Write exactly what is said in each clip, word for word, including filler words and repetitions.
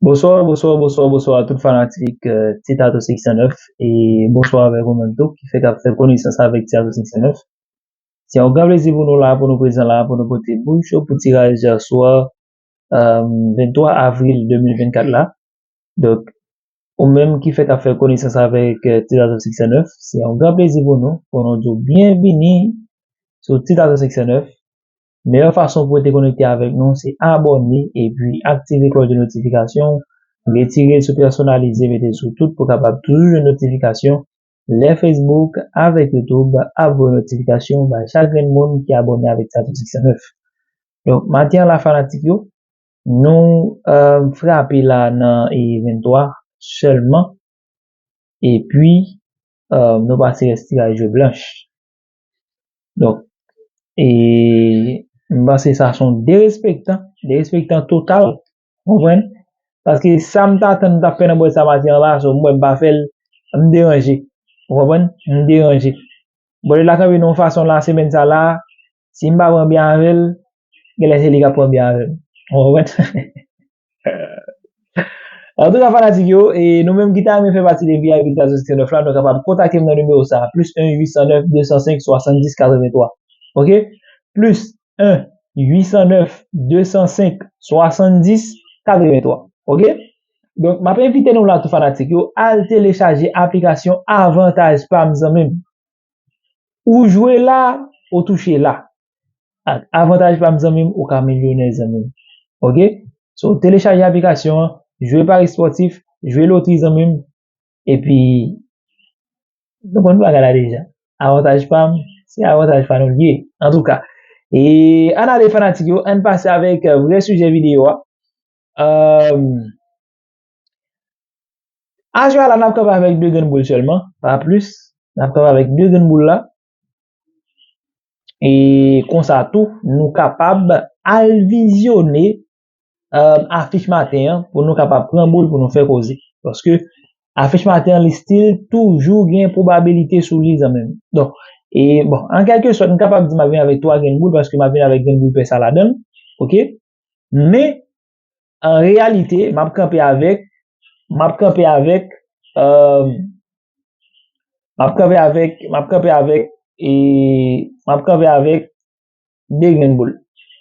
Bonswa, bonswa, bonswa, bonswa a tout fanatik, euh, Titato six cent neuf, e bonswa avèk ou menm tou ki fèk ap fè konesans avèk Titato six cent neuf. Se yon gran plezi pou nou la, pou nou prezan la, pou nou pote bouch pou tiraj swa, euh, venntwa avril de mil vennkat la. Donk, ou menm ki fèk ap fè konesans avèk, euh, Titato six cent neuf, se yon gran plezi pou nou, pou nou di w byenvini sou Titato six cent neuf. Meyè fason pou w rete konekte avèk nou, se abòne epi aktive klòch de notifikasyon, retire l sou pèsonalize, mete l sou tout pou w kapab toujou jwenn notifikasyon lè Facebook avèk YouTube ap voye notifikasyon bay chak grenn moun ki abòne avèk Titato six cent neuf. Donk, maten an la fanatik yo, nou, euh, frape la nan, e, venntwa sèlman, epi, euh, nou pase rès tiraj yo blanch. Donk, e, m panse sa se yon derespektan, derespektan total, w konprann? Paske sa m t atann m t ap fè nan bòl sa maten an la, so m wè m pa fè l, m deranje, w konprann? M deranje. Bòl la kanpe nan yon fason la, semèn sa la, si m pa pran byen avè l, genlè se li k ap pran byen avè m. W konprann? Antouka, fanatik yo, e nou menm ki ta renmen fè pati de V I P Titato six cent neuf la, nou kapab kontakte m nan nimewo sa, plis en uit san nèf de san senk swasanndis katrevenntwa. Oke? Plis en uit san nèf de san senk swasanndis katrevenntwa. Oke? Donk, m ap envite nou la tou fanatik yo, al telechaje aplikasyon Avantaj Pam zanmi m. Ou jwe la, ou touche la. Ak Avantaj Pam zanmi m, ou ka milyonè zanmi m. Oke? So, telechaje aplikasyon an, jwe pari spòtif, jwe lotri zanmi m, epi nou konn bagay la deja. Avantaj Pam, se avantaj pa nou l ye. Antouka, e ann ale fanatik yo, ann pase avèk, euh, vrè sijè videyo a. Euh, Aswè a la, n ap kanpe avèk de grenn boul sèlman, pa plis. N ap kanpe avèk de grenn boul la. E konsa tou, nou kapab al vizyone, euh, afich maten an pou nou kapab pran boul pou nou fè koze. Paske afich maten an, li still toujou gen pwobabilite sou li zanmi m. Donk, e bon, an kèlke sòt, m kapab di m ap vin avèk twa grenn boul paske m ap vin avèk grenn boul pè sa ladan l. Oke? Men, an reyalite, m ap kanpe avèk, m ap kanpe avèk, euh, m ap kanpe avèk, m ap kanpe avèk, e m ap kanpe avèk de grenn boul.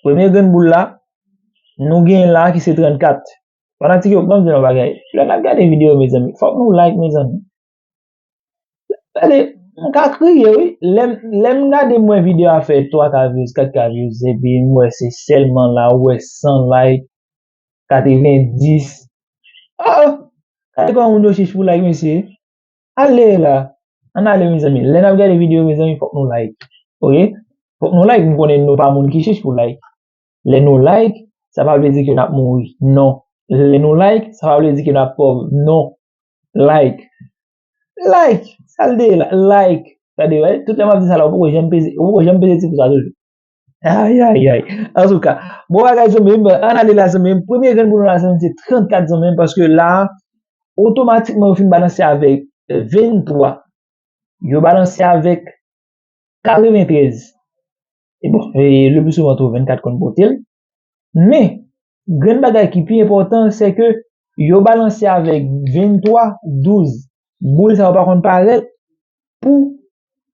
Premye grenn boul la, nou genyen la ki se trannkat. Fanatik yo, ban m di nou yon bagay. Lè n ap gade videyo, mezanmi, fòk nou like, mezanmi. Gade, m ka kriye, wi. Lè m, lè m gade, m wè videyo a fè twa ka views, kat ka views, epi m wè se sèlman la, ou wè san like, katrevendis. Oh! Gade kòman moun yo chich pou like, mesye. Ale la. Ann ale, mezanmi. Lè n ap gade videyo, mezanmi, fòk nou like. Oke? Fòk nou like. M konnen nou pa moun ki chich pou like. Lè nou like, sa pa vle di ke n ap mouri. Non. Lè nou like, sa pa vle di ke n ap pòv. Non. Like. Like. Sa l de la. Like. Gade, wè, tout lè m ap di sa la, ou poko janm peze, ou poko janm peze ti pou sa toujou. Ay, ay, ay. Antouka, bon bagay, zanmi m, ann ale la, zanmi m. Premye grenn boul nou la, zanmi m, se trannkat, zanmi m, paske la, otomatikman, yo fin balanse avèk venntwa. Yo balanse avèk katreventrèz. E bon, e le pli souvan tou, vennkat konn pote l. Men, grenn bagay ki pi enpòtan, se ke yo balanse avèk venntwa, douz. Boul sa yo pa konn parèt pou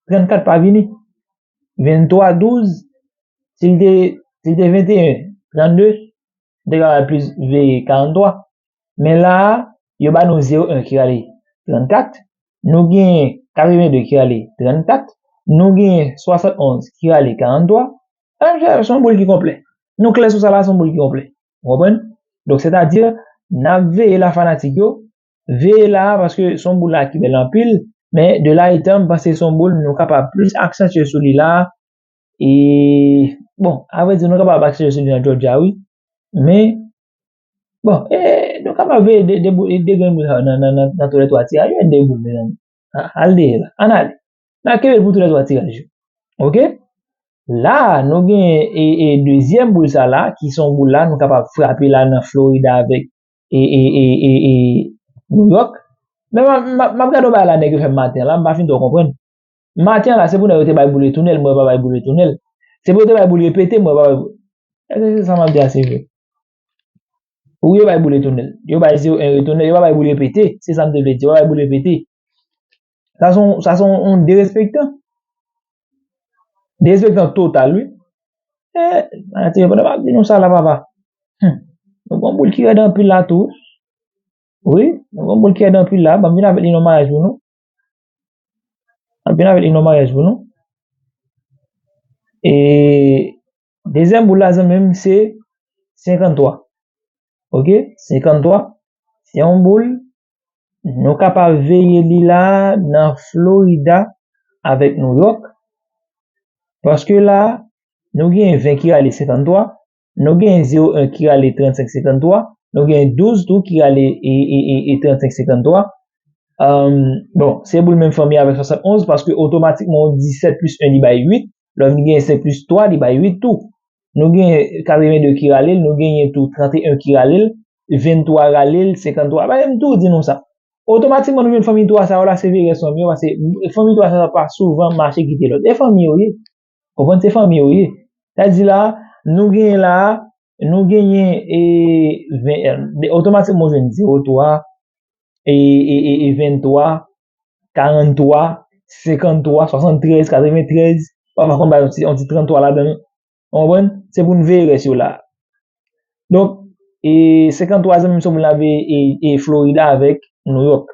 trannkat pa vini. Venntwa, douz, si l te, si l te venteyen, trannde, m te ka bay plis veye karantwa. Men la a, yo ba nou zewo en ki rale trannkat, nou genyen katrevende ki rale trannkat, nou genyen swasannonz ki rale karantwa. An, se yon boul ki konplè. Nou klè sou sa la, se yon boul ki konplè. Ou konprann? Donk, sètadi, n ap veye la fanatik yo, veye la, paske se yon boul la ki bèl anpil, men de la etan, m panse se yon boul nou kapab plis aksantye sou li la. E, bon, avrèdi, nou kapab aksantye sou li nan Georgia, wi. Men, bon, e, nou kapab veye de, de, boul- de grenn boul sa yo nan, nan, nan, nan tou lè twa tiraj yo, de boul, mezanmi. A- Al dèyè la. Ann ale. N a kenbe l pou tou lè twa tiraj yo. Oke? La, nou gen e, e dezyèm boul sa la, ki se yon boul la, nou kapab frape la nan Florida avèk e, e, e, e, e New York. Men m ap- m ap- m ap gade yon bagay la nèg yo fè m maten an la, m pa fin twò konprann. Maten an la, se pou nèg yo te bay boul retounen l, mwen pa bay boul retounen l. Se pou yo te bay boul repete, mwen pa bay boul. Èske se sa m ap di a se vre? Wi, yo bay boul retounen. Yo bay zewo en retounen. Yo pa bay boul repete. Se sa m te vle di. Yo pa bay boul repete. Sa se yon, sa se yon, yon derespektan. Derespektan total, wi. Eh, Mateo, pandan m ap di nou sa la, papa. Hmm. Nou gon boul ki rèd anpil la tou. Wi, nou gon boul ki rèd anpil la. Ban m vin avèk li nan maryaj pou nou. Ban m vin avèk li nan maryaj pou nou. E dezyèm boul la, zanmi m, se senkanntwa. Ok? Senkanntwa. Se yon boul. Nou kapab veye li la nan Florida avèk New York. Paske la, nou gen ven ki rale senkanntwa, nou gen zewo en ki rale trannsenk senkanntwa, nou gen douz tou ki rale e, e, e, e trannsenk senkanntwa. Um, bon, se boul menm fanmi avèk swasann onz, paske otomatikman yon disèt plis en li bay uit, lè nou gen senk plis twa li bay uit tou. Nou gen katreven de ki rale l, nou genyen tou trannteyen ki rale l, venntwa rale l, senkanntwa. Bagay m tou di nou sa. Otomatikman nou jwenn fanmi twa sa yo la, se veye rès fanmi yo, paske fanmi twa sa yo pa souvan mache kite lòt. E fanmi yo ye. Konprann, se fanmi yo ye. Sa di la, nou genyen la, nou genyen e, ven, e, otomatikman ou jwenn zewo twa, e, e, e, e venntwa, karanntwa, senkanntwa, swasanntrèz, katreventrèz, pafwa konn bay yon ti, yon ti tranntwa ladan l. Ou konprann? Se pou n veye rès yo la. Donk, e senkanntwa zanmi m, se moun la veye e, e Florida avèk New York.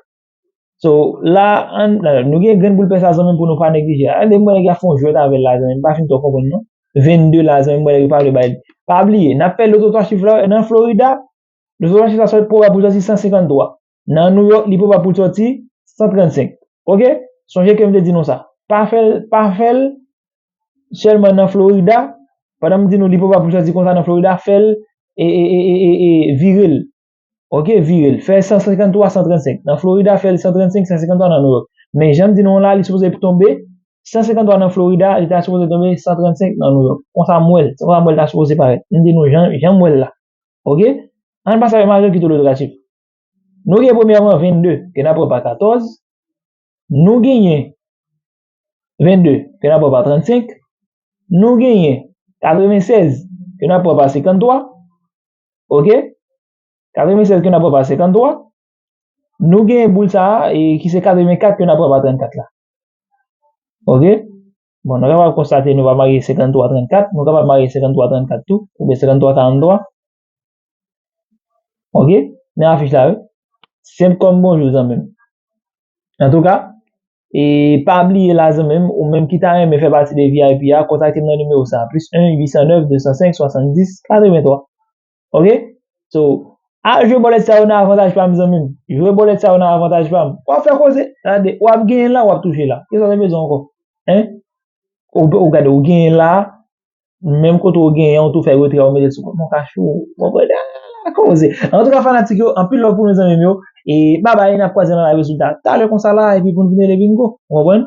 So, la, an, nou gen grenn boul pè sa zanmi m pou nou pa neglije. An, de mwen nèg y ap fè yon jwèt avè l la zanmi m, m pa fin twò konprann non. Vennde la zanmi m, mwen nèg yo pa vle bay. Pa bliye, n ap fè loto twa chif la nan Florida. Loto twa chif la sòti pwobab pou l sòti san senkanntwa. Nan New York, li pwobab pou l sòti san trannsenk. Ok? Sonje ke m te di nou sa. Pa fè l, pa fè l sèlman nan Florida. Pandan m di nou li pwobab pou l sòti konsa nan Florida, fè l e, e, e, e, e, e vire l. Ok, vire l. Fè san senkanntwa, san trannsenk. Nan Florida, fè l san trannsenk, san senkanntwa nan New York. Men jan m di nou la, li sipoze tonbe san senkanntwa nan Florida, li ta sipoze tonbe san trannsenk nan New York. Konsa m wè l, se konsa m wè l ta sipoze parèt. M di nou jan, jan m wè l la. Ok? Ann pase avèk m avèk ki tou loto twa chif. Nou gen premyèman vennde, ke n ap pran pa katòz. Nou genyen vennde, ke n ap pran pa trannsenk. Nou genyen katrevensèz, ke n ap pran pa senkanntwa. Ok? Katrevensèz ke n ap pran pa senkanntwa. Nou genyen boul sa a, e ki se katrevenkat ke n ap pran pa trannkat la. Ok? Bon, nou kapab konstate nou va marye senkanntwa trannkat, nou kapab marye senkanntwa trannkat tou, oubyen senkanntwa karanntwa. Ok? Men afich la, wi. Senp kòm bonjou, zanmi m. Antouka, e pa bliye la, zanmi m, ou menm ki ta renmen fè pati de V I P a, kontakte m nan nimewo sa a, plis en uit san nèf de san senk swasanndis katreventwa. Ok? So, al jwe bòlèt sa yo nan avantaj pa m, zanmi m. Jwe bòlèt sa yo nan avantaj pa m. W ap fè koze. Gade, w ap genyen la, w ap touche la. Kisa w te bezwen ankò? Hein? Ou, ou gade, ou genyen la, menm kote ou genyen, ou tou fè retrè, ou mete l sou kont mon kach ou. Ou konprann? Ah, koze. Antouka, fanatik yo, anpil love pou nou, zanmi m yo. E babay, n ap kwaze nan live rezilta talè konsa la, epi pou n vin rele bingo. Ou konprann?